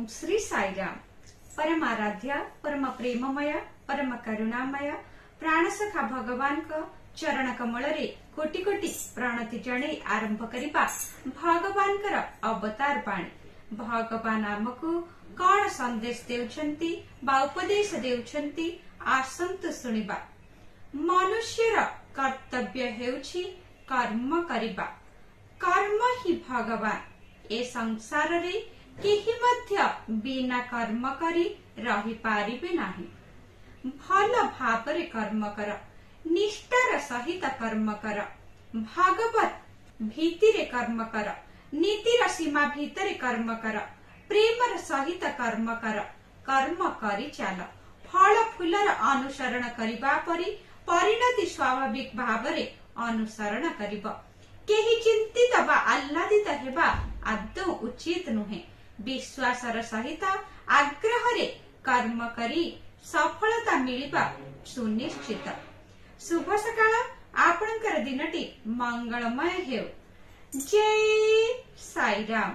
ଓମ୍ ଶ୍ରୀ ସାଇରାମ। ପରମ ଆରାଧ୍ୟ, ପରମ ପ୍ରେମମୟ, ପରମ କରୁଣାମୟ ପ୍ରାଣସଖା ଭଗବାନଙ୍କ ଚରଣ କମଳରେ କୋଟି କୋଟି ପ୍ରଣତି ଜଣେଇ ଆରମ୍ଭ କରିବା ଭଗବାନଙ୍କର ଅବତାର ବାଣୀ। ଭଗବାନ ଆମକୁ କଣ ସନ୍ଦେଶ ଦେଉଛନ୍ତି ବା ଉପଦେଶ ଦେଉଛନ୍ତି, ଆସନ୍ତୁ ଶୁଣିବା। ମନୁଷ୍ୟର କର୍ତ୍ତବ୍ୟ ହେଉଛି କର୍ମ କରିବା। କର୍ମ ହିଁ ଭଗବାନ। ଏ ସଂସାରରେ କେହି ମଧ୍ୟ ବିନା କର୍ମ କରି ରହିପାରିବେ ନାହିଁ। ଭଲ ଭାବରେ କର୍ମ କର, ନିଷ୍ଠାର ସହିତ କର୍ମ କର, ଭଗବତ ଭୀତିରେ କର୍ମ କର, ନୀତିର ସୀମା ଭିତରେ କର୍ମ କର, ପ୍ରେମର ସହିତ କର୍ମ କର। କର୍ମ କରି ଚାଲ। ଫଳ ଫୁଲର ଅନୁସରଣ କରିବା ପରି ପରିଣତି ସ୍ୱାଭାବିକ ଭାବରେ ଅନୁସରଣ କରିବ। କେହି ଚିନ୍ତିତ ବା ଆହ୍ଲାଦିତ ହେବା ଆଦୌ ଉଚିତ ନୁହେଁ। ବିଶ୍ୱାସର ସହିତ ଆଗ୍ରହରେ କର୍ମ କରି ସଫଳତା ମିଳିବା ସୁନିଶ୍ଚିତ। ଶୁଭ ସକାଳ। ଆପଣଙ୍କର ଦିନଟି ମଙ୍ଗଳମୟ ହେଉ। ଜୟ ସାଇରାମ।